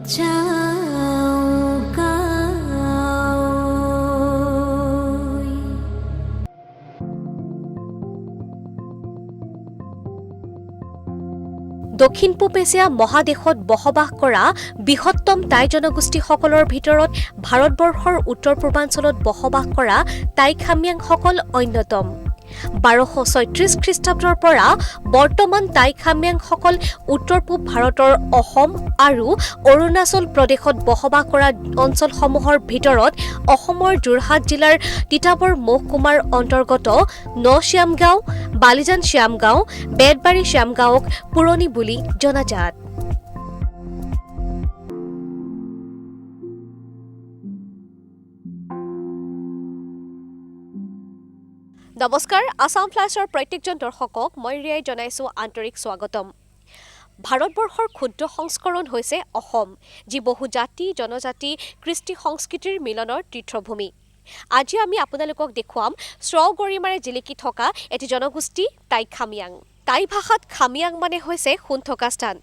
চাওঁ কাৱৈ। দক্ষিণ পূব এছিয়া মহাদেশত বসবাস কৰা বৃহত্তম টাই জনগোষ্ঠীসকলৰ ভিতৰত ভাৰতবৰ্ষৰ উত্তৰ পূৰ্বাঞ্চলত বসবাস কৰা টাই খামিয়াংসকল অন্যতম। 1236 খ্ৰীষ্টাব্দৰ পৰা বৰ্তমান টাই খামিয়াংসকল উত্তৰ পূব ভাৰতৰ অসম আৰু অৰুণাচল প্ৰদেশত বসবাস কৰা অঞ্চলসমূহৰ ভিতৰত অসমৰ যোৰহাট জিলাৰ তিতাবৰ মহকুমাৰ অন্তৰ্গত ন শ্যামগাঁও, বালিজান শ্যামগাঁও, বেতবাৰী শ্যামগাঁৱক পুৰণি বুলি জনাজাত। নমস্কাৰ, আছাম ফ্লাছৰ প্ৰত্যেকজন দৰ্শকক মই ৰিয়াই জনাইছোঁ আন্তৰিক স্বাগতম। ভাৰতবৰ্ষৰ ক্ষুদ্ৰ সংস্কৰণ হৈছে অসম, যি বহু জাতি জনজাতি কৃষ্টি সংস্কৃতিৰ মিলনৰ তীৰ্থভূমি। আজি আমি আপোনালোকক দেখুৱাম স্বগৰিমাৰে জিলিকি থকা এটি জনগোষ্ঠী টাই খামিয়াং। টাই ভাষাত খামিয়াং মানে হৈছে সোণ থকা স্থান।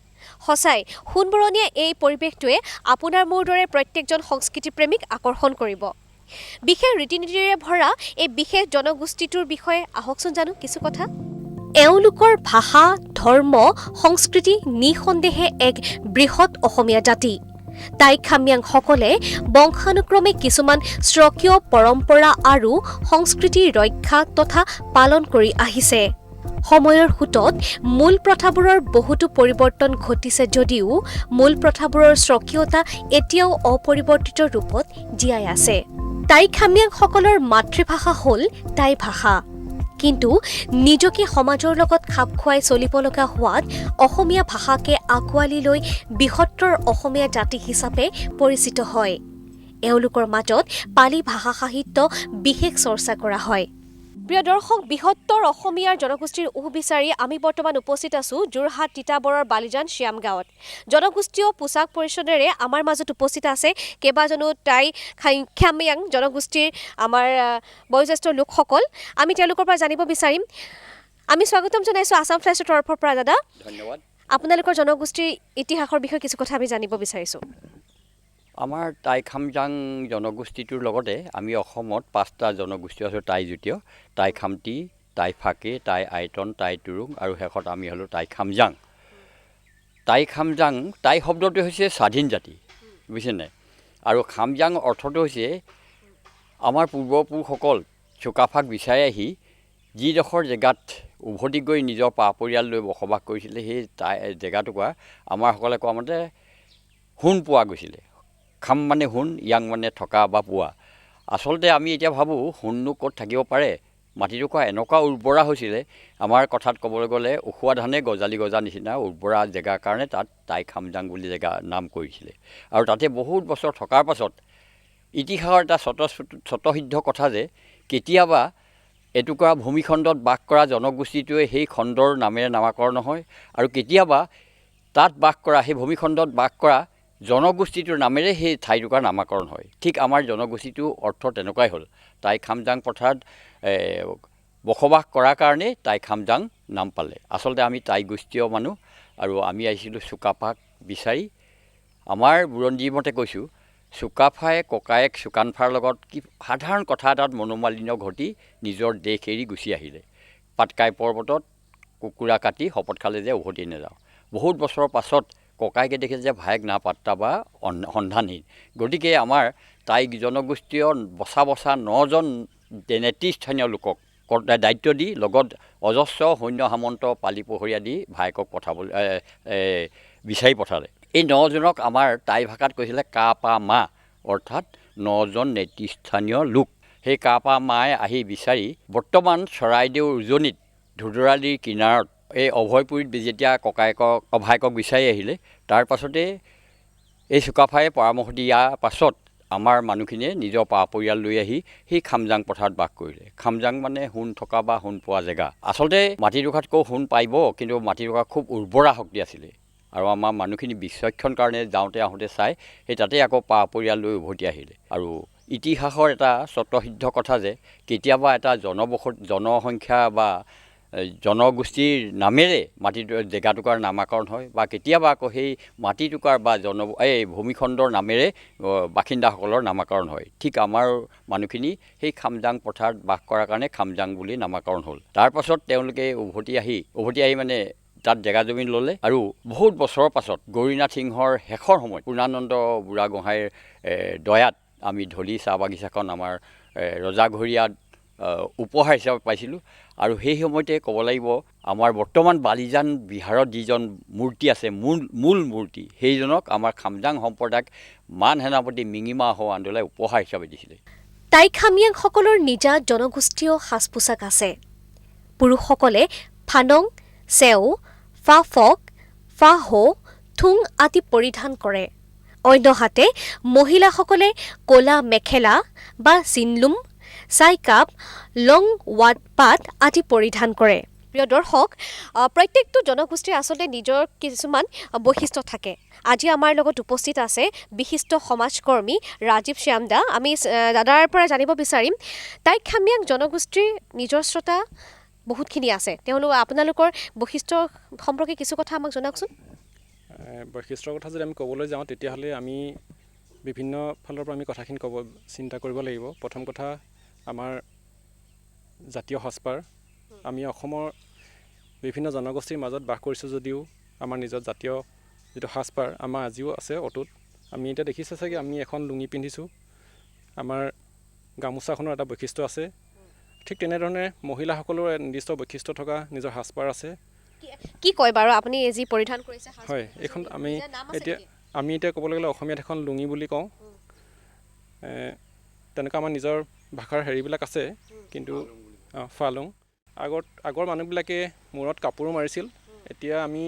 সঁচাই সোণবৰণীয়া এই পৰিৱেশটোৱে আপোনাৰ মোৰ দৰে প্ৰত্যেকজন সংস্কৃতিপ্ৰেমীক আকৰ্ষণ কৰিব। বিশেষ ৰীতি নীতিৰে ভৰা এই বিশেষ জনগোষ্ঠীটোৰ বিষয়ে আহকচোন জানো কিছু কথা। এওঁলোকৰ ভাষা, ধৰ্ম, সংস্কৃতি নিঃসন্দেহে এক বৃহৎ অসমীয়া জাতি। টাই খামিয়াংসকলে বংশানুক্ৰমে কিছুমান স্বকীয় পৰম্পৰা আৰু সংস্কৃতি ৰক্ষা তথা পালন কৰি আহিছে। সময়ৰ সোঁতত মূল প্ৰথাবোৰৰ বহুতো পৰিৱৰ্তন ঘটিছে যদিও মূল প্ৰথাবোৰৰ স্বকীয়তা এতিয়াও অপৰিৱৰ্তিত ৰূপত জীয়াই আছে। টাই খামিয়াংসকলৰ মাতৃভাষা হ'ল টাই ভাষা, কিন্তু নিজকে সমাজৰ লগত খাপ খুৱাই চলিব লগা হোৱাত অসমীয়া ভাষাকে আঁকোৱালি লৈ বৃহত্তৰ অসমীয়া জাতি হিচাপে পৰিচিত হয়। এওঁলোকৰ মাজত পালি ভাষা সাহিত্য বিশেষ চৰ্চা কৰা হয়। প্ৰিয় দৰ্শক, বৃহত্তৰ অসমীয়াৰ জনগোষ্ঠীৰ উহ বিচাৰি আমি বৰ্তমান উপস্থিত আছোঁ যোৰহাট তিতাবৰৰ বালিজান শ্যামগাঁৱত। জনগোষ্ঠীয় পোছাক পৰিচ্ছদেৰে আমাৰ মাজত উপস্থিত আছে কেইবাজনো টাই খামিয়াং জনগোষ্ঠীৰ আমাৰ বয়োজ্যেষ্ঠ লোকসকল। আমি তেওঁলোকৰ পৰা জানিব বিচাৰিম। আমি স্বাগতম জনাইছোঁ আছাম ফ্লেছৰ তৰফৰ পৰা দাদা। ধন্যবাদ। আপোনালোকৰ জনগোষ্ঠীৰ ইতিহাসৰ বিষয়ে কিছু কথা আমি জানিব বিচাৰিছোঁ। আমাৰ টাই খামজাং জনগোষ্ঠীটোৰ লগতে আমি অসমত 5টা জনগোষ্ঠী আছোঁ টাই জাতীয়: টাই খামটি, টাই ফাকে, টাই আইতন, টাই তুৰুং আৰু শেষত আমি হ'লোঁ টাই খামজাং। টাই খামজাং, টাই শব্দটো হৈছে স্বাধীন জাতি, বুজিছে নাই? আৰু খামজাং অৰ্থটো হৈছে আমাৰ পূৰ্বপুৰুষসকল চুকাফাক বিচাৰি আহি যিডোখৰ জেগাত উভতি গৈ নিজৰ পা পৰিয়াল লৈ বসবাস কৰিছিলে, সেই টাই জেগাটুকুৰা আমাৰ সকলে কোৱা মতে সোণ পোৱা গৈছিলে। খাম মানে সোণ, য়াং মানে থকা বা পোৱা। আচলতে আমি এতিয়া ভাবোঁ সোণনো ক'ত থাকিব পাৰে, মাটিটুকুৰা এনেকুৱা উৰ্বৰা হৈছিলে, আমাৰ কথাত ক'বলৈ গ'লে উখোৱা ধানে গজালি গজা নিচিনা উৰ্বৰা জেগাৰ কাৰণে তাত টাই খামজাং বুলি জেগা নাম কৰিছিলে। আৰু তাতে বহুত বছৰ থকাৰ পাছত ইতিহাসৰ এটা স্বতঃসিদ্ধ কথা যে কেতিয়াবা এটুকুৰা ভূমিখণ্ডত বাস কৰা জনগোষ্ঠীটোৱে সেই খণ্ডৰ নামেৰে নামাকৰণ হয়, আৰু কেতিয়াবা তাত বাস কৰা সেই ভূমিখণ্ডত বাস কৰা জনগোষ্ঠীটোৰ নামেৰে সেই ঠাইটুকুৰাৰ নামাকৰণ হয়। ঠিক আমাৰ জনগোষ্ঠীটোৰ অৰ্থ তেনেকুৱাই হ'ল। টাই খামজাং পথাৰত বসবাস কৰাৰ কাৰণেই টাই খামজাং নাম পালে। আচলতে আমি টাই গোষ্ঠীয় মানুহ আৰু আমি আহিছিলোঁ চুকাফাক বিচাৰি। আমাৰ বুৰঞ্জী মতে কৈছোঁ, চুকাফাই ককায়েক চুকানফাৰ লগত কি সাধাৰণ কথা এটাত মনোমালিন্য ঘটি নিজৰ দেশ এৰি গুচি আহিলে। পাটকাই পৰ্বতত কুকুৰা কাটি শপত খালে যে উভতি নাযাওঁ। বহুত বছৰৰ পাছত ককায়েকে দেখিলে যে ভায়েক না পাত্তা বা সন্ধানহীন। গতিকে আমাৰ টাই জনগোষ্ঠীয় বচা বচা 9জন নেতৃস্থানীয় লোকক দায়িত্ব দি লগত অজস্ৰ সৈন্য সামন্ত পালি পহৰীয়া দি ভায়েকক পঠাবলৈ বিচাৰি পঠালে। এই 9জনক আমাৰ টাই ভাষাত কৈছিলে কা পা মা, অৰ্থাৎ 9জন নেতৃস্থানীয় লোক। সেই কা পা মায়ে আহি বিচাৰি বৰ্তমান চৰাইদেউৰ উজনিত ধুদৰালিৰ কিনাৰত এই অভয়পুৰীত যেতিয়া ককায়েকক ভায়েকক বিচাৰি আহিলে, তাৰ পাছতে এই চুকাফাই পৰামৰ্শ দিয়াৰ পাছত আমাৰ মানুহখিনিয়ে নিজৰ পা পৰিয়াল লৈ আহি সেই খামজাং পথাৰত বাস কৰিলে। খামজাং মানে সোণ থকা বা সোণ পোৱা জেগা। আচলতে মাটিডোখৰতকৈ সোণ পাৰিব, কিন্তু মাটিডোখৰ খুব উৰ্বৰা শক্তি আছিলে আৰু আমাৰ মানুহখিনি বিচক্ষণ কাৰণে যাওঁতে আহোঁতে চাই সেই তাতেই আকৌ পা পৰিয়াল লৈ উভতি আহিলে। আৰু ইতিহাসৰ এটা স্বতঃসিদ্ধ কথা যে কেতিয়াবা এটা জনবসতি জনসংখ্যা বা জনগোষ্ঠীৰ নামেৰে মাটি জেগাটুকুৰাৰ নামাকৰণ হয়, বা কেতিয়াবা আকৌ সেই মাটিটুকুৰাৰ বা এই ভূমিখণ্ডৰ নামেৰে বাসিন্দাসকলৰ নামাকৰণ হয়। ঠিক আমাৰ মানুহখিনি সেই খামজাং পথাৰত বাস কৰাৰ কাৰণে খামজাং বুলি নামাকৰণ হ'ল। তাৰপাছত তেওঁলোকে উভতি আহি মানে তাত জেগা জমিন ল'লে আৰু বহুত বছৰৰ পাছত গৌৰীনাথ সিংহৰ শেষৰ সময়ত পূৰ্ণানন্দ বুঢ়াগোহাঁইৰ দয়াত আমি ধলি চাহ বাগিচাখন আমাৰ ৰজাঘৰীয়াত উপহাৰ হিচাপে পাইছিলোঁ। আৰু সেই সময়তে ক'ব লাগিব আমাৰ বৰ্তমান বালিজান বিহাৰত যিজন মূৰ্তি আছে, মূল মূৰ্তি, সেইজনক আমাৰ খামজাং সম্প্ৰদায়ক মান সেনাপতি মিঙিমা আহো আন্দোলাই উপহাৰ হিচাপে দিছিলে। টাই খামিয়াংসকলৰ নিজা জনগোষ্ঠীয় সাজ পোছাক আছে। পুৰুষসকলে ফানং, চেও, ফা ফক, ফা হো, থুং আদি পৰিধান কৰে। অন্যহাতে মহিলাসকলে ক'লা মেখেলা বা চিনলুম, চাইকাপ, লং ৱাট পাত আদি পৰিধান কৰে। প্ৰিয় দৰ্শক, প্ৰত্যেকটো জনগোষ্ঠীৰ আচলতে নিজৰ কিছুমান বৈশিষ্ট্য থাকে। আজি আমাৰ লগত উপস্থিত আছে বিশিষ্ট সমাজকৰ্মী ৰাজীৱ শ্যামদা। আমি দাদাৰ পৰা জানিব বিচাৰিম, টাই খামিয়াং জনগোষ্ঠীৰ নিজস্বতা বহুতখিনি আছে, তেওঁলোক আপোনালোকৰ বৈশিষ্ট্য সম্পৰ্কে কিছু কথা আমাক জনাওকচোন। বৈশিষ্ট্যৰ কথা যদি আমি ক'বলৈ যাওঁ তেতিয়াহ'লে আমি বিভিন্ন ফালৰ পৰা আমি কথাখিনি ক'ব চিন্তা কৰিব লাগিব। প্ৰথম কথা আমাৰ জাতীয় সাজপাৰ। আমি অসমৰ বিভিন্ন জনগোষ্ঠীৰ মাজত বাস কৰিছোঁ যদিও আমাৰ নিজৰ জাতীয় যিটো সাজপাৰ আমাৰ আজিও আছে অটুট। আমি এতিয়া দেখিছে চাগে আমি এখন লুঙি পিন্ধিছোঁ, আমাৰ গামোচাখনৰ এটা বৈশিষ্ট্য আছে। ঠিক তেনেধৰণে মহিলাসকলৰ নিৰ্দিষ্ট বৈশিষ্ট্য থকা নিজৰ সাজপাৰ আছে। কি কয় বাৰু আপুনি যি পৰিধান কৰিছে? হয়, এইখন আমি এতিয়া আমি এতিয়া ক'বলৈ গ'লে অসমীয়াত এখন লুঙি বুলি কওঁ। তেনেকুৱা আমাৰ নিজৰ ভাষাৰ হেৰিবিলাক আছে, কিন্তু ফালুং আগৰ মানুহবিলাকে মূৰত কাপোৰো মাৰিছিল, এতিয়া আমি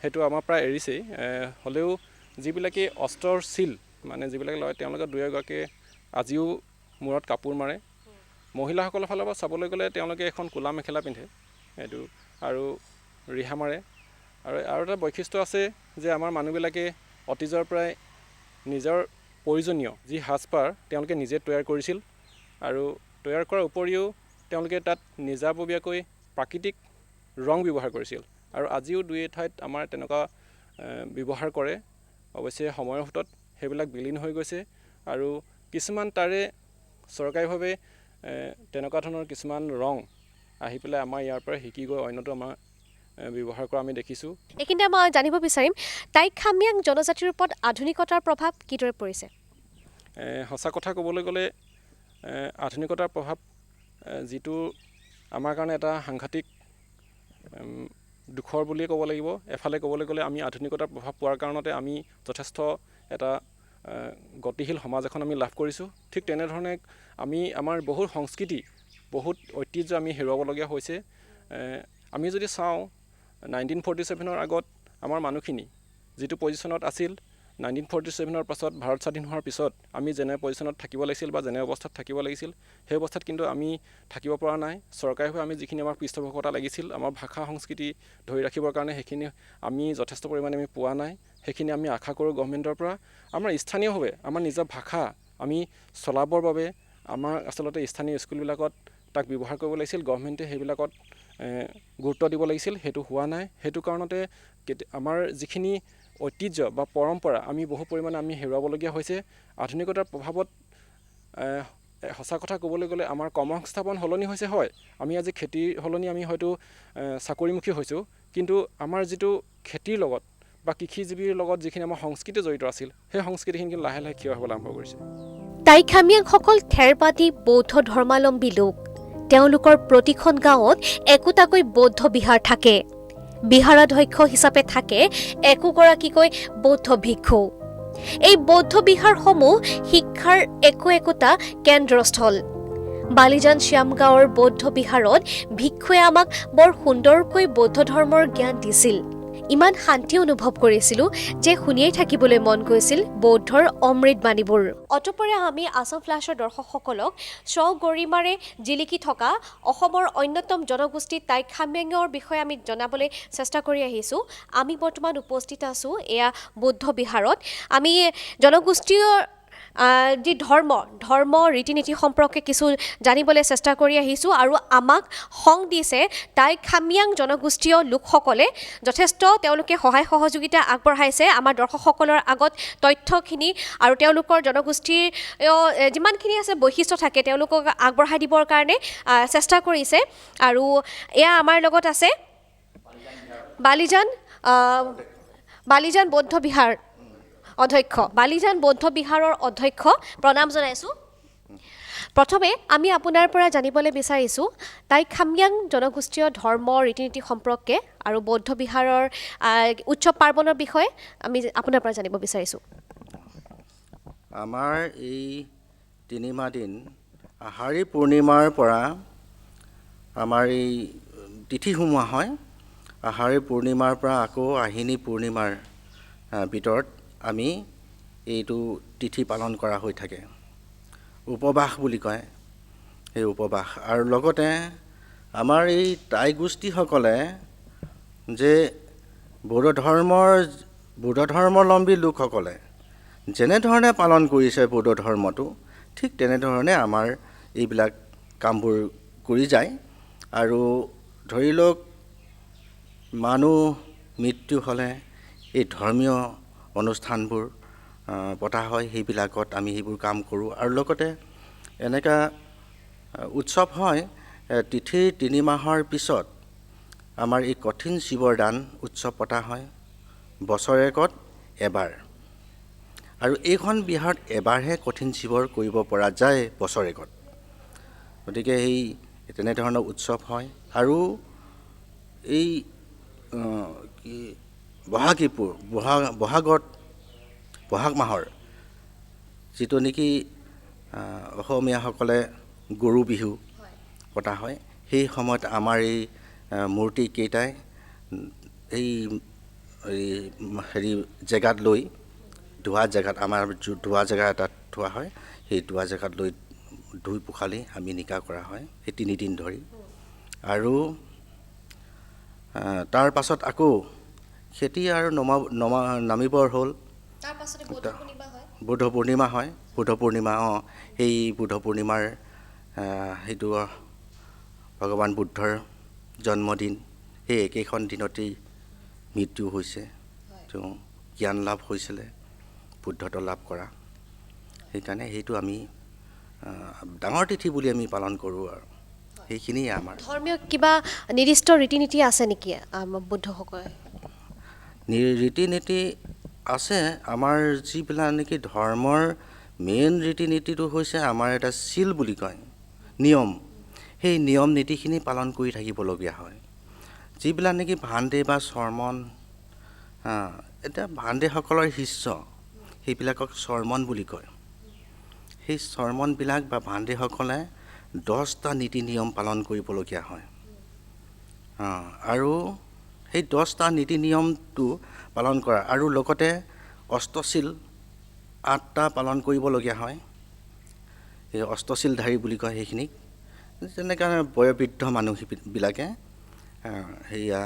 সেইটো আমাৰ প্ৰায় এৰিছেই। হ'লেও যিবিলাকে অস্ত্ৰৰ চিল মানে যিবিলাকে লয় তেওঁলোকে দুই এগৰাকীয়ে আজিও মূৰত কাপোৰ মাৰে। মহিলাসকলৰ ফালৰ পৰা চাবলৈ গ'লে তেওঁলোকে এখন ক'লা মেখেলা পিন্ধে এইটো আৰু ৰিহা মাৰে। আৰু আৰু এটা বৈশিষ্ট্য আছে যে আমাৰ মানুহবিলাকে অতীজৰ পৰাই নিজৰ প্ৰয়োজনীয় যি সাজপাৰ তেওঁলোকে নিজে তৈয়াৰ কৰিছিল আৰু তৈয়াৰ কৰাৰ উপৰিও তেওঁলোকে তাত নিজাববীয়াকৈ প্ৰাকৃতিক ৰং ব্যৱহাৰ কৰিছিল আৰু আজিও দুই এঠাইত আমাৰ তেনেকুৱা ব্যৱহাৰ কৰে। অৱশ্যে সময়ৰ সোঁতত সেইবিলাক বিলীন হৈ গৈছে আৰু কিছুমান তাৰে চৰকাৰীভাৱে তেনেকুৱা ধৰণৰ কিছুমান ৰং আহি পেলাই আমাৰ ইয়াৰ পৰা শিকি গৈ অন্যতো আমাৰ ব্যৱহাৰ কৰা আমি দেখিছোঁ। এইখিনিতে মই জানিব বিচাৰিম, টাই খামিয়াং জনজাতিৰ ওপৰত আধুনিকতাৰ প্ৰভাৱ কিদৰে পৰিছে? সঁচা কথা ক'বলৈ গ'লে আধুনিকতাৰ প্ৰভাৱ যিটো আমাৰ কাৰণে এটা সাংঘাতিক দুখৰ বুলিয়ে ক'ব লাগিব। এফালে ক'বলৈ গ'লে আমি আধুনিকতাৰ প্ৰভাৱ পোৱাৰ কাৰণতে আমি যথেষ্ট এটা গতিশীল সমাজ এখন আমি লাভ কৰিছোঁ। ঠিক তেনেধৰণে আমি আমাৰ বহুত সংস্কৃতি, বহুত ঐতিহ্য আমি হেৰুৱাবলগীয়া হৈছে। আমি যদি চাওঁ 1947ৰ আগত আমাৰ মানুহখিনি যিটো পজিশ্যনত আছিল, 1947ৰ পাছত ভাৰত স্বাধীন হোৱাৰ পিছত আমি যেনে পজিশ্যনত থাকিব লাগিছিল বা যেনে অৱস্থাত থাকিব লাগিছিল সেই অৱস্থাত কিন্তু আমি থাকিব পৰা নাই। চৰকাৰীভাৱে আমি যিখিনি আমাক পৃষ্ঠপোষকতা লাগিছিল আমাৰ ভাষা সংস্কৃতি ধৰি ৰাখিবৰ কাৰণে সেইখিনি আমি যথেষ্ট পৰিমাণে আমি পোৱা নাই। সেইখিনি আমি আশা কৰোঁ গভৰ্ণমেণ্টৰ পৰা। আমাৰ স্থানীয়ভাৱে আমাৰ নিজৰ ভাষা আমি চলাবৰ বাবে আমাৰ আচলতে স্থানীয় স্কুলবিলাকত তাক ব্যৱহাৰ কৰিব লাগিছিল, গভৰ্ণমেণ্টে সেইবিলাকত গুৰুত্ব দিব লাগিছিল, সেইটো হোৱা নাই। সেইটো কাৰণতে আমাৰ যিখিনি ঐতিহ্য বা পৰম্পৰা আমি বহু পৰিমাণে আমি হেৰুৱাবলগীয়া হৈছে। আধুনিকতাৰ প্ৰভাৱত সঁচা কথা ক'বলৈ গ'লে আমাৰ কৰ্মসংস্থাপন সলনি হৈছে। হয়, আমি আজি খেতিৰ সলনি আমি হয়তো চাকৰিমুখী হৈছোঁ, কিন্তু আমাৰ যিটো খেতিৰ লগত বা কৃষিজীৱীৰ লগত যিখিনি আমাৰ সংস্কৃতি জড়িত আছিল সেই সংস্কৃতিখিনি কিন্তু লাহে লাহে ক্ষয় হ'বলৈ আৰম্ভ কৰিছে। টাই খামিয়াংসকল থেৰবাদী বৌদ্ধ ধৰ্মাৱলম্বী লোক। তেওঁলোকৰ প্ৰতিখন গাঁৱত একোটাকৈ বৌদ্ধ বিহাৰ থাকে। বিহাৰাধ্যক্ষ হিচাপে থাকে একোগৰাকীকৈ বৌদ্ধ ভিক্ষু। এই বৌদ্ধ বিহাৰসমূহ শিক্ষাৰ একো একোটা কেন্দ্ৰস্থল। বালিজান শ্যামগাঁৱৰ বৌদ্ধ বিহাৰত ভিক্ষুৱে আমাক বৰ সুন্দৰকৈ বৌদ্ধ ধৰ্মৰ জ্ঞান দিছিল। ইমান শান্তি অনুভৱ কৰিছিলোঁ যে শুনিয়েই থাকিবলৈ মন গৈছিল বৌদ্ধৰ অমৃত বাণীবোৰ। অতপৰে আমি আছাম ফ্লেছৰ দৰ্শকসকলক স্বগৰিমাৰে জিলিকি থকা অসমৰ অন্যতম জনগোষ্ঠী টাই খাময়াঙৰ বিষয়ে আমি জনাবলৈ চেষ্টা কৰি আহিছোঁ। আমি বৰ্তমান উপস্থিত আছোঁ এয়া বৌদ্ধ বিহাৰত। আমি জনগোষ্ঠীয় যি ধৰ্ম ধৰ্ম ৰীতি নীতি সম্পৰ্কে কিছু জানিবলৈ চেষ্টা কৰি আহিছোঁ আৰু আমাক সংগ দিছে টাই খামিয়াং জনগোষ্ঠীয় লোকসকলে। যথেষ্ট তেওঁলোকে সহায় সহযোগিতা আগবঢ়াইছে আমাৰ দৰ্শকসকলৰ আগত তথ্যখিনি আৰু তেওঁলোকৰ জনগোষ্ঠীৰ যিমানখিনি আছে বৈশিষ্ট্য থাকে তেওঁলোকক আগবঢ়াই দিবৰ কাৰণে চেষ্টা কৰিছে। আৰু এয়া আমাৰ লগত আছে বালিজান বালিজান বৌদ্ধ বিহাৰ অধ্যক্ষ, বালিজান বৌদ্ধ বিহাৰৰ অধ্যক্ষ, প্ৰণাম জনাইছোঁ। প্ৰথমে আমি আপোনাৰ পৰা জানিবলৈ বিচাৰিছোঁ টাই খামিয়াং জনগোষ্ঠীয় ধৰ্ম ৰীতি নীতি সম্পৰ্কে আৰু বৌদ্ধ বিহাৰৰ উৎসৱ পাৰ্বণৰ বিষয়ে আমি আপোনাৰ পৰা জানিব বিচাৰিছোঁ। আমাৰ এই তিনিমাহ দিন আহাৰী পূৰ্ণিমাৰ পৰা আমাৰ এই তিথি সোমোৱা হয়। আহাৰী পূৰ্ণিমাৰ পৰা আকৌ আহিনী পূৰ্ণিমাৰ ভিতৰত আমি এইটো তিথি পালন কৰা হৈ থাকে। উপবাস বুলি কয় সেই উপবাস। আৰু লগতে আমাৰ এই টাই গোষ্ঠীসকলে যে বৌদ্ধ ধৰ্মাৱলম্বী লোকসকলে যেনেধৰণে পালন কৰিছে বৌদ্ধ ধৰ্মটো, ঠিক তেনেধৰণে আমাৰ এইবিলাক কামবোৰ কৰি যায়। আৰু ধৰি লওক মানুহ মৃত্যু হ'লে এই ধৰ্মীয় অনুষ্ঠানবোৰ পতা হয়, সেইবিলাকত আমি সেইবোৰ কাম কৰোঁ। আৰু লগতে এনেকুৱা উৎসৱ হয়, তিথিৰ তিনিমাহৰ পিছত আমাৰ এই কঠিন শিৱৰ দান উৎসৱ পতা হয় বছৰেকত এবাৰ। আৰু এইখন বিহাৰত এবাৰহে কঠিন শিৱৰ কৰিব পৰা যায় বছৰেকত। গতিকে সেই তেনেধৰণৰ উৎসৱ হয়। আৰু এই কি বহাগীপুৰ বহাগত বহাগ মাহৰ যিটো নেকি অসমীয়াসকলে গৰু বিহু পতা হয়, সেই সময়ত আমাৰ এই মূৰ্তিকেইটাই এই হেৰি জেগাত লৈ ধোৱা জেগাত আমাৰ ধোৱা জেগা এটাত থোৱা হয়, সেই ধোৱা জেগাত লৈ ধুই পখালি আমি নিকা কৰা হয় সেই তিনিদিন ধৰি। আৰু তাৰ পাছত আকৌ খেতি আৰু নামিবৰ হ'ল, বুদ্ধ পূৰ্ণিমা হয়। বুদ্ধ পূৰ্ণিমা সেই বুদ্ধ পূৰ্ণিমাৰ সেইটো ভগৱান বুদ্ধৰ জন্মদিন, সেই একেখন দিনতেই মৃত্যু হৈছে, তেওঁ জ্ঞান লাভ হৈছিলে, বুদ্ধত্ব লাভ কৰা। সেইকাৰণে সেইটো আমি ডাঙৰ তিথি বুলি আমি পালন কৰোঁ। আৰু সেইখিনিয়ে আমাৰ ধৰ্মীয় কিবা নিৰ্দিষ্ট ৰীতি নীতি আছে নেকি বুদ্ধসকলে? ৰীতি নীতি আছে। আমাৰ যিবিলাক নেকি ধৰ্মৰ মেইন ৰীতি নীতিটো হৈছে আমাৰ এটা চিল বুলি কয়, নিয়ম। সেই নিয়ম নীতিখিনি পালন কৰি থাকিবলগীয়া হয়। যিবিলাক নেকি ভাণ্ডে বা শৰ্মন, এতিয়া ভাণ্ডেসকলৰ শিষ্য, সেইবিলাকক শৰ্মন বুলি কয়। সেই শৰ্মনবিলাক বা ভাণ্ডেসকলে 10টা নীতি নিয়ম পালন কৰিবলগীয়া হয়। আৰু সেই 10টা নীতি নিয়মটো পালন কৰা আৰু লগতে অষ্টশীল 8টা পালন কৰিবলগীয়া হয়। এই অষ্টশীলধাৰী বুলি কয় সেইখিনিক। তেনেকৈ বয়োবৃদ্ধ মানুহবিলাকে সেয়া।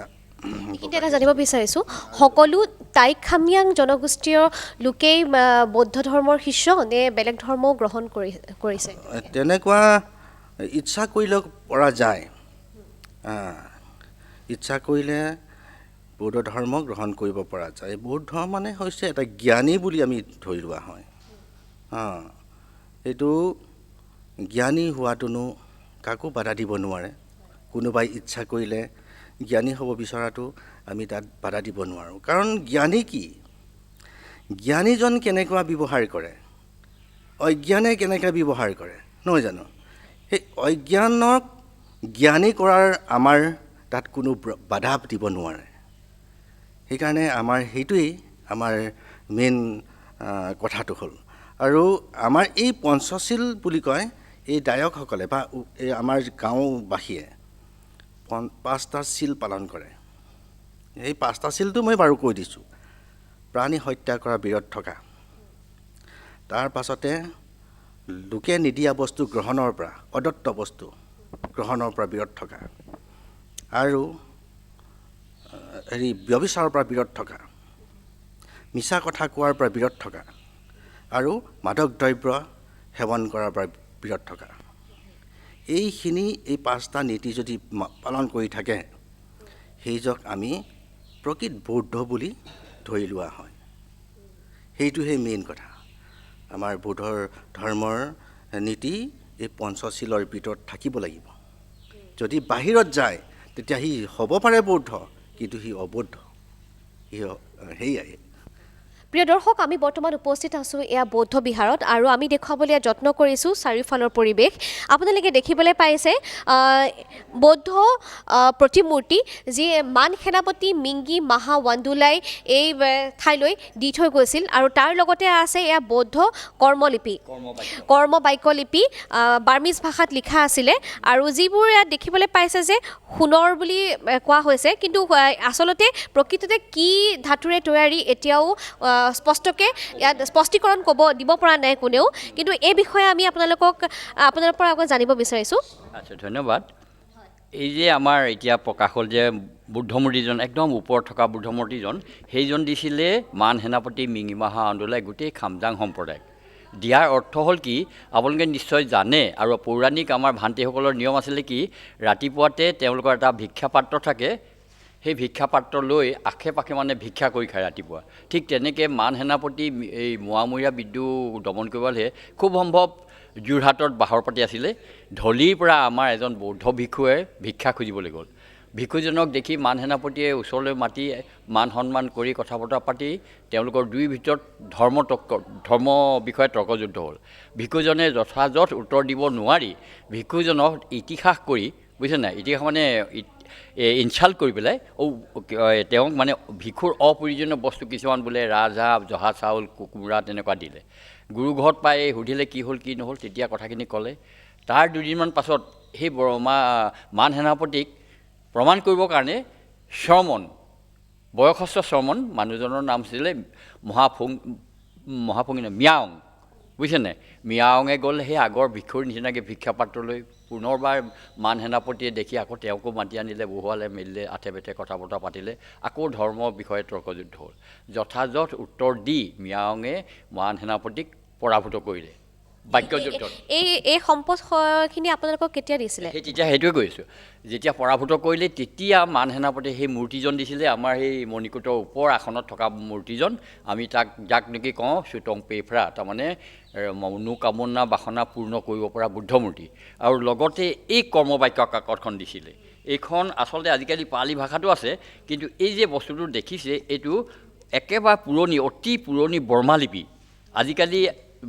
এইখিনিতে এটা জানিব বিচাৰিছোঁ, সকলো টাই খামিয়াং জনগোষ্ঠীয় লোকেই বৌদ্ধ ধৰ্মৰ শিষ্য নে বেলেগ ধৰ্মও গ্ৰহণ কৰিছে? তেনেকুৱা ইচ্ছা কৰিলে পৰা যায়। ইচ্ছা কৰিলে বৌদ্ধ ধৰ্ম গ্ৰহণ কৰিব পৰা যায়। বৌদ্ধ মানে হৈছে এটা জ্ঞানী বুলি আমি ধৰি লোৱা হয়। এইটো জ্ঞানী হোৱাটোনো কাকো বাধা দিব নোৱাৰে। কোনোবাই ইচ্ছা কৰিলে জ্ঞানী হ'ব বিচৰাটো আমি তাত বাধা দিব নোৱাৰোঁ। কাৰণ জ্ঞানী কি, জ্ঞানীজন কেনেকুৱা ব্যৱহাৰ কৰে, অজ্ঞানে কেনেকৈ ব্যৱহাৰ কৰে, নহয় জানো? সেই অজ্ঞানক জ্ঞানী কৰাৰ আমাৰ তাত কোনো বাধা দিব নোৱাৰে। সেইকাৰণে আমাৰ সেইটোৱেই আমাৰ মেইন কথাটো হ'ল। আৰু আমাৰ এই পঞ্চশীল বুলি কয়, এই দায়কসকলে বা এই আমাৰ গাঁওবাসীয়ে 5টা শীল পালন কৰে। এই 5টা শীলটো মই বাৰু কৈ দিছোঁ। প্ৰাণী হত্যা কৰা বিৰত থকা, তাৰ পাছতে লোকে নিদিয়া বস্তু গ্ৰহণৰ পৰা, অদত্ত বস্তু গ্ৰহণৰ পৰা বিৰত থকা, আৰু হেৰি ব্যভিচাৰৰ পৰা বিৰত থকা, মিছা কথা কোৱাৰ পৰা বিৰত থকা, আৰু মাদক দ্ৰব্য সেৱন কৰাৰ পৰা বিৰত থকা। এইখিনি এই পাঁচটা নীতি যদি পালন কৰি থাকে, সেইজক আমি প্ৰকৃত বৌদ্ধ বুলি ধৰি লোৱা হয়। সেইটোহে মেইন কথা। আমাৰ বৌদ্ধৰ ধৰ্মৰ নীতি এই পঞ্চশীলৰ ভিতৰত থাকিব লাগিব। যদি বাহিৰত যায় তেতিয়া সি হ'ব পাৰে বৌদ্ধ, কিন্তু সি অবৌদ্ধ, সি সেয়াই। প্ৰিয় দৰ্শক, আমি বৰ্তমান উপস্থিত আছোঁ এয়া বৌদ্ধ বিহাৰত আৰু আমি দেখুৱাবলৈ যত্ন কৰিছোঁ চাৰিওফালৰ পৰিৱেশ। আপোনালোকে দেখিবলৈ পাইছে বৌদ্ধ প্ৰতিমূৰ্তি, যি মান সেনাপতি মিংগি মাহা ৱাণ্ডুলাই এই ঠাইলৈ দি থৈ গৈছিল। আৰু তাৰ লগতে আছে এয়া বৌদ্ধ কৰ্মলিপি, কৰ্মবাক্যলিপি, বাৰ্মিজ ভাষাত লিখা আছিলে। আৰু যিবোৰ ইয়াত দেখিবলৈ পাইছে যে সোণৰ বুলি কোৱা হৈছে, কিন্তু আচলতে প্ৰকৃততে কি ধাতুৰে তৈয়াৰী এতিয়াও স্পষ্টকৈ ইয়াত স্পষ্টীকৰণ দিব পৰা নাই কোনেও। কিন্তু এই বিষয়ে আমি আপোনাৰ পৰা আকৌ জানিব বিচাৰিছোঁ। আচ্ছা, ধন্যবাদ। এই যে আমাৰ এতিয়া প্ৰকাশ হ'ল যে বুদ্ধমূৰ্তিজন, একদম ওপৰত থকা বুদ্ধমূৰ্তিজন, সেইজন দিছিলে মান সেনাপতি মিঙিমাহা আন্দোলাই গোটেই খামজাং সম্প্ৰদায়ক। দিয়াৰ অৰ্থ হ'ল কি, আপোনালোকে নিশ্চয় জানে, আৰু পৌৰাণিক আমাৰ ভান্তিসকলৰ নিয়ম আছিলে কি, ৰাতিপুৱাতে তেওঁলোকৰ এটা ভিক্ষা পাত্ৰ থাকে, সেই ভিক্ষা পাত্ৰ লৈ আশে পাশে মানে ভিক্ষা কৰি খায় ৰাতিপুৱা। ঠিক তেনেকৈ মান সেনাপতি এই মোৱামৰীয়া বিদ্ৰোহ দমন কৰিবলৈ খুব সম্ভৱ যোৰহাটত বাহৰ পাতি আছিলে। ধলিৰ পৰা আমাৰ এজন বৌদ্ধ ভিক্ষুৱে ভিক্ষা খুজিবলৈ গ'ল। ভিক্ষুজনক দেখি মান সেনাপতিয়ে ওচৰলৈ মাতি মান সন্মান কৰি কথা বতৰা পাতি তেওঁলোকৰ দুই ভিতৰত ধৰ্ম বিষয়ে তৰ্কযুদ্ধ হ'ল। ভিক্ষুজনে যথাযথ উত্তৰ দিব নোৱাৰি ভিক্ষুজনক ইতিহাস কৰি, বুজিছে নাই, ইতিহাস মানে ইনচাল্ট কৰি পেলাই তেওঁক মানে ভিক্ষুৰ অপ্ৰয়োজনীয় বস্তু কিছুমান বোলে ৰাজহাঁহ, জহা চাউল, কোমোৰা তেনেকুৱা দিলে। গুৰু ঘৰত পাই সুধিলে কি হ'ল কি নহ'ল, তেতিয়া কথাখিনি ক'লে। তাৰ দুদিনমান পাছত সেই মান সেনাপতিক প্ৰমাণ কৰিবৰ কাৰণে শ্ৰমণ, বয়সস্থ শ্ৰমণ মানুহজনৰ নাম আছিলে মহাফুং মিয়াং, বুজিছে নাই। মিয়াঙে গ'ল সেই আগৰ ভিক্ষুৰ নিচিনাকৈ ভিক্ষা পাত্ৰলৈ। পুনৰবাৰ মান সেনাপতিয়ে দেখি আকৌ তেওঁকো মাতি আনিলে, বহুৱালে, মেলিলে, আথে বেথে কথা বতৰা পাতিলে, আকৌ ধৰ্মৰ বিষয়ে তৰ্কযুদ্ধ হ'ল। যথাযথ উত্তৰ দি মিয়াঙে মান সেনাপতিক পৰাভূত কৰিলে বাক্যযুদ্ধত। এই সম্পদখিনি আপোনালোকক কেতিয়া দিছিলে? সেই তেতিয়া সেইটোৱে কৈছোঁ, যেতিয়া পৰাভূত কৰিলে তেতিয়া মান সেনাপতিয়ে সেই মূৰ্তিজন দিছিলে, আমাৰ সেই মণিকূটৰ ওপৰ আসনত থকা মূৰ্তিজন, আমি তাক যাক নেকি কওঁ চুটং পেফৰা, তাৰমানে মনোকামনা বাসনা পূৰ্ণ কৰিব পৰা বুদ্ধমূৰ্তি। আৰু লগতে এই কৰ্মবাক্য কাকতখন দিছিলে। এইখন আচলতে আজিকালি পালি ভাষাটো আছে, কিন্তু এই যে বস্তুটো দেখিছে এইটো একেবাৰে পুৰণি, অতি পুৰণি বৰ্মা লিপি। আজিকালি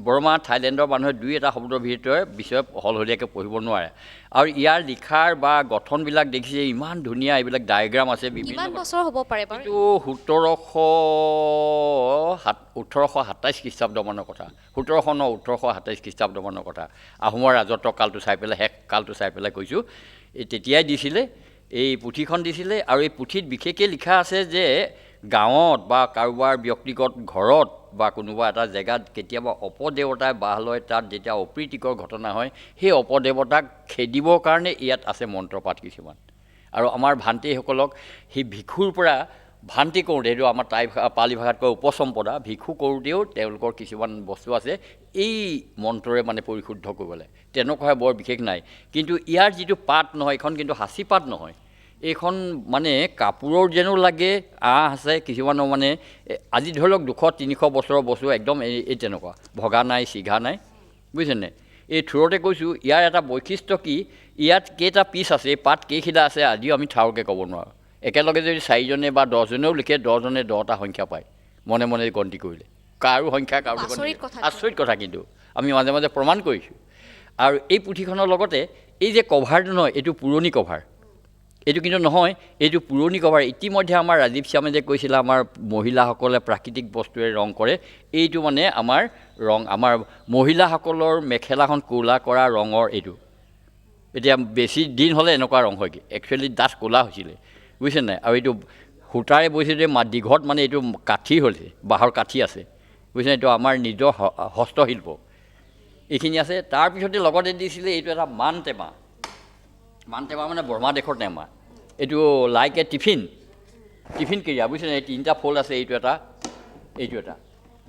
বৰ্মা, থাইলেণ্ডৰ মানুহে দুই এটা শব্দৰ ভিতৰে বিষয়ে সলসলীয়াকৈ পঢ়িব নোৱাৰে। আৰু ইয়াৰ লিখাৰ বা গঠনবিলাক দেখিছে ইমান ধুনীয়া, এইবিলাক ডায়েগ্ৰাম আছে বিভিন্ন। কিমান বছৰ হ'ব পাৰে বাৰু? এইটো 1827 খ্ৰীষ্টাব্দমানৰ কথা, 1709 1827 খ্ৰীষ্টাব্দমানৰ কথা। আহোমৰ ৰাজত্ব কালটো চাই পেলাই, শেষ কালটো চাই পেলাই কৈছোঁ। এই তেতিয়াই দিছিলে, এই পুথিখন দিছিলে। আৰু এই পুথিত বিশেষকৈ লিখা আছে যে গাঁৱত বা কাৰোবাৰ ব্যক্তিগত ঘৰত বা কোনোবা এটা জেগাত কেতিয়াবা অপদেৱতাই বাহ লয়, তাত যেতিয়া অপ্ৰীতিকৰ ঘটনা হয়, সেই অপদেৱতাক খেদিবৰ কাৰণে ইয়াত আছে মন্ত্ৰপাঠ কিছুমান। আৰু আমাৰ ভান্তিসকলক সেই ভিক্ষুৰ পৰা ভান্তি কৰোঁতে, এইটো আমাৰ টাই পালি ভাষাত কয় উপসম্পদা, ভিক্ষু কৰোঁতেও তেওঁলোকৰ কিছুমান বস্তু আছে এই মন্ত্ৰৰে মানে পৰিশুদ্ধ কৰিবলৈ। তেনেকুৱা বৰ বিশেষ নাই। কিন্তু ইয়াৰ যিটো পাত নহয়, এইখন কিন্তু সাঁচি পাত নহয়, এইখন মানে কাপোৰৰ যেনো লাগে, আঁহ আছে কিছুমানৰ, মানে আজি ধৰি লওক 200-300 বছৰৰ বস্তু একদম এই তেনেকুৱা ভগা নাই, ছিগা নাই, বুজিছেনে। এই থ্ৰুতে কৈছোঁ, ইয়াৰ এটা বৈশিষ্ট্য কি, ইয়াত কেইটা পিচ আছে, এই পাত কেইখিলা আছে আজিও আমি ঠাৱৰকৈ ক'ব নোৱাৰোঁ। একেলগে যদি চাৰিজনে বা দহজনেও লিখে, দহজনে দহটা সংখ্যা পায় মনে মনে গন্তি কৰিলে, কাৰো সংখ্যা কাৰো আচৰিত কথা। আচৰিত কথা, কিন্তু আমি মাজে মাজে প্ৰমাণ কৰিছোঁ। আৰু এই পুথিখনৰ লগতে এই যে কভাৰটো নহয়, এইটো পুৰণি কভাৰ, এইটো কিন্তু নহয়, এইটো পুৰণি কভাৰ। ইতিমধ্যে আমাৰ ৰাজীৱ শ্যামে যে কৈছিলে আমাৰ মহিলাসকলে প্ৰাকৃতিক বস্তুৰে ৰং কৰে, এইটো মানে আমাৰ ৰং, আমাৰ মহিলাসকলৰ মেখেলাখন ক'লা কৰা ৰঙৰ এইটো। এতিয়া বেছি দিন হ'লে এনেকুৱা ৰং হয় কি, একচুৱেলি ডাঠ ক'লা হৈছিলে, বুজিছে নাই। আৰু এইটো সূতাৰে বৈছে যে দীঘত মানে এইটো কাঠি হৈছে, বাঁহৰ কাঠি আছে, বুজিছে নাই। এইটো আমাৰ নিজৰ হস্তশিল্প, এইখিনি আছে। তাৰপিছতে লগতে দিছিলে এইটো এটা মান টেমা, মান টেমা মানে বৰ্মা দেশৰ টেমা, এইটো like a tiffin, tiffin career, বুজিছে নাই। এই তিনিটা ফল আছে, এইটো এটা, এইটো এটা।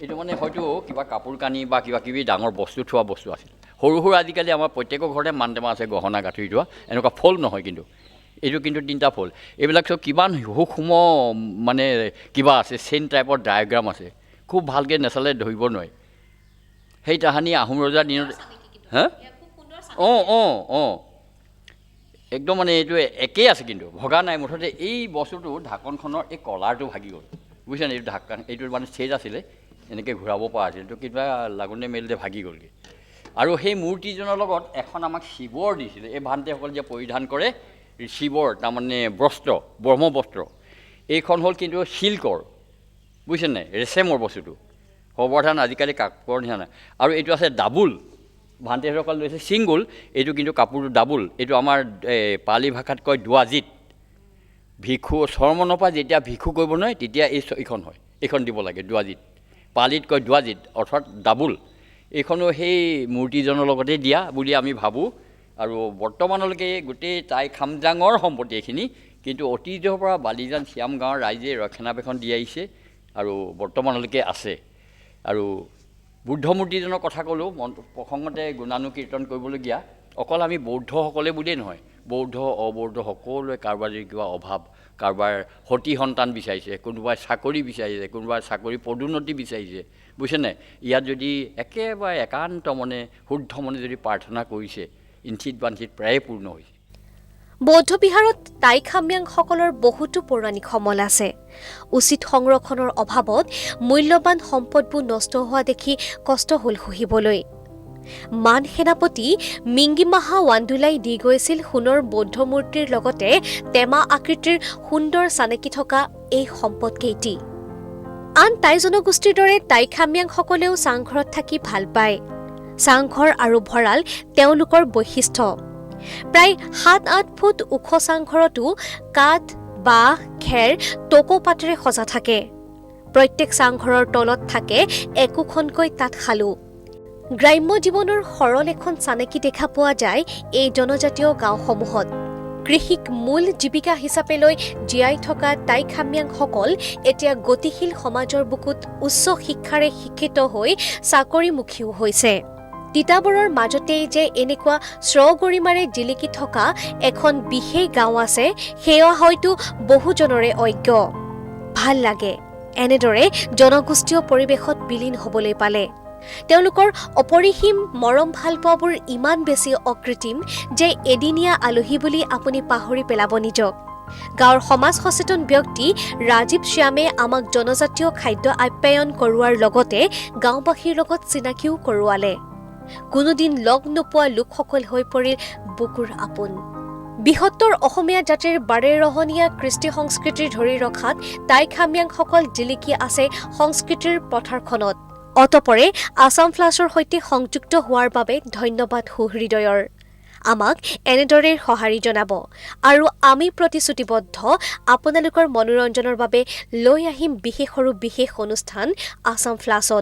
এইটো মানে হয়তো কিবা কাপোৰ কানি বা কিবা কিবি ডাঙৰ বস্তু থোৱা বস্তু আছিল। সৰু সৰু আজিকালি আমাৰ প্ৰত্যেকৰ ঘৰতে মানটেমা আছে, গহনা গাঁঠৰি থোৱা, এনেকুৱা ফল নহয় কিন্তু এইটো কিন্তু তিনিটা ফল। এইবিলাক চব কিমান সূক্ষ্ম মানে কিবা আছে, চেইন টাইপৰ ডায়েগ্ৰাম আছে, খুব ভালকৈ নেচালে ধৰিব নোৱাৰি। সেই তাহানি আহোম ৰজাৰ দিনত হা অঁ অঁ অঁ একদম মানে এইটো একেই আছে কিন্তু ভগা নাই। মুঠতে এই বস্তুটো ঢাকনখনৰ এই কলাৰটো ভাগি গ'ল, বুজিছা নে? এইটো ঢাকন এইটো মানে চেট আছিলে, এনেকৈ ঘূৰাব পৰা আছিল, এইটো কিবা লাগোঁতে মেলোঁতে ভাগি গ'লগৈ। আৰু সেই মূৰ্তিজনৰ লগত এখন আমাক শিৱৰ দিছিলে, এই ভান্তেসকলে যে পৰিধান কৰে শিৱৰ তাৰমানে বস্ত্ৰ, ব্ৰহ্ম বস্ত্ৰ। এইখন হ'ল কিন্তু চিল্কৰ, বুজিছে নাই? ৰেচেমৰ বস্তুটো সৰ্বসাধাৰণ আজিকালি কাপোৰৰ নিচিনা নাই। আৰু এইটো আছে ডাবুল, ভান্তেসকল লৈছে ছিংগুল, এইটো কিন্তু কাপোৰটো ডাবুল। এইটো আমাৰ পালি ভাষাত কয় দুৱাজিত। ভিক্ষু শৰ্মনৰ পৰা যেতিয়া ভিক্ষু কৰিব নোৱাৰে তেতিয়া এইখন হয়, এইখন দিব লাগে দুৱাজিত, পালিত কয় দুৱাজিত অৰ্থাৎ ডাবুল। এইখনো সেই মূৰ্তিজনৰ লগতে দিয়া বুলি আমি ভাবোঁ। আৰু বৰ্তমানলৈকে গোটেই টাই খামজাঙৰ সম্পত্তি এইখিনি, কিন্তু অতীজৰ পৰা বালিজান শ্যাম গাঁৱৰ ৰাইজে ৰক্ষণাবেক্ষণ দি আহিছে আৰু বৰ্তমানলৈকে আছে। আৰু বুদ্ধ মূৰ্তিজনৰ কথা ক'লোঁ, মন প্ৰসংগতে গুণানুকীৰ্তন কৰিবলগীয়া, অকল আমি বৌদ্ধসকলে বুলিয়েই নহয়, বৌদ্ধ অবৌদ্ধ সকলোৱে কাৰোবাৰ যদি কিবা অভাৱ, কাৰোবাৰ সতি সন্তান বিচাৰিছে, কোনোবাই চাকৰি বিচাৰিছে, কোনোবাই চাকৰি পদোন্নতি বিচাৰিছে, বুজিছেনে? ইয়াত যদি একেবাৰে একান্ত মনে শুদ্ধ মনে যদি প্ৰাৰ্থনা কৰিছে, ইঞ্চিত বাঞ্চিত প্ৰায়ে পূৰ্ণ হৈছে। বৌদ্ধ বিহাৰত টাই খাময়াংসকলৰ বহুতো পৌৰাণিক সমল আছে। উচিত সংৰক্ষণৰ অভাৱত মূল্যৱান সম্পদবোৰ নষ্ট হোৱা দেখি কষ্ট হ'ল সহিবলৈ। মান সেনাপতি মিংগিমাহা ৱাণ্ডুলাই দি গৈছিল সোণৰ বৌদ্ধ মূৰ্তিৰ লগতে টেমা আকৃতিৰ সুন্দৰ চানেকি থকা এই সম্পদকেইটি। আন টাই জনগোষ্ঠীৰ দৰে টাই খাময়াংসকলেও চাংঘৰত থাকি ভাল পায়। চাংঘৰ আৰু ভঁৰাল তেওঁলোকৰ বৈশিষ্ট্য। প্ৰায় 7-8 ফুট ওখ চাংঘৰতো কাঠ, বাঁহ, খেৰ, টকৌ পাতেৰে সজা থাকে। প্ৰত্যেক চাংঘৰৰ তলত থাকে একোখনকৈ তাঁতশালো। গ্ৰাম্য জীৱনৰ সৰল এখন চানেকি দেখা পোৱা যায় এই জনজাতীয় গাঁওসমূহত। কৃষিক মূল জীৱিকা হিচাপে লৈ জীয়াই থকা টাই খাময়াংসকল এতিয়া গতিশীল সমাজৰ বুকুত উচ্চ শিক্ষাৰে শিক্ষিত হৈ চাকৰিমুখীও হৈছে। তিতাবৰৰ মাজতেই যে এনেকুৱা স্বগৰিমাৰে জিলিকি থকা এখন বিশেষ গাঁও আছে, সেয়া হয়তো বহুজনৰে অজ্ঞ। ভাল লাগে এনেদৰে জনগোষ্ঠীয় পৰিৱেশত বিলীন হ'বলৈ পালে। তেওঁলোকৰ অপৰিসীম মৰম ভালপোৱাবোৰ ইমান বেছি অকৃত্ৰিম যে এদিনীয়া আলহী বুলি আপুনি পাহৰি পেলাব নিজক। গাঁৱৰ সমাজ সচেতন ব্যক্তি ৰাজীৱ শ্যামে আমাক জনজাতীয় খাদ্য আপ্যায়ন কৰোৱাৰ লগতে গাঁওবাসীৰ লগত চিনাকিও কৰোৱালে। কোনোদিন লগ নোপোৱা লোকসকল হৈ পৰিল বুকুৰ আপোন। বৃহত্তৰ অসমীয়া জাতিৰ বাৰেৰহণীয়া কৃষ্টি সংস্কৃতিৰ ধৰি ৰখাত টাই খাময়াংসকল জিলিকি আছে সংস্কৃতিৰ পথাৰখনত। অতপৰে আছাম ফ্লাছৰ সৈতে সংযুক্ত হোৱাৰ বাবে ধন্যবাদ সুহৃদয়ৰ। আমাক এনেদৰে সঁহাৰি জনাব আৰু আমি প্ৰতিশ্ৰুতিবদ্ধ আপোনালোকৰ মনোৰঞ্জনৰ বাবে লৈ আহিম বিশেষৰো বিশেষ অনুষ্ঠান আছাম ফ্লাছত।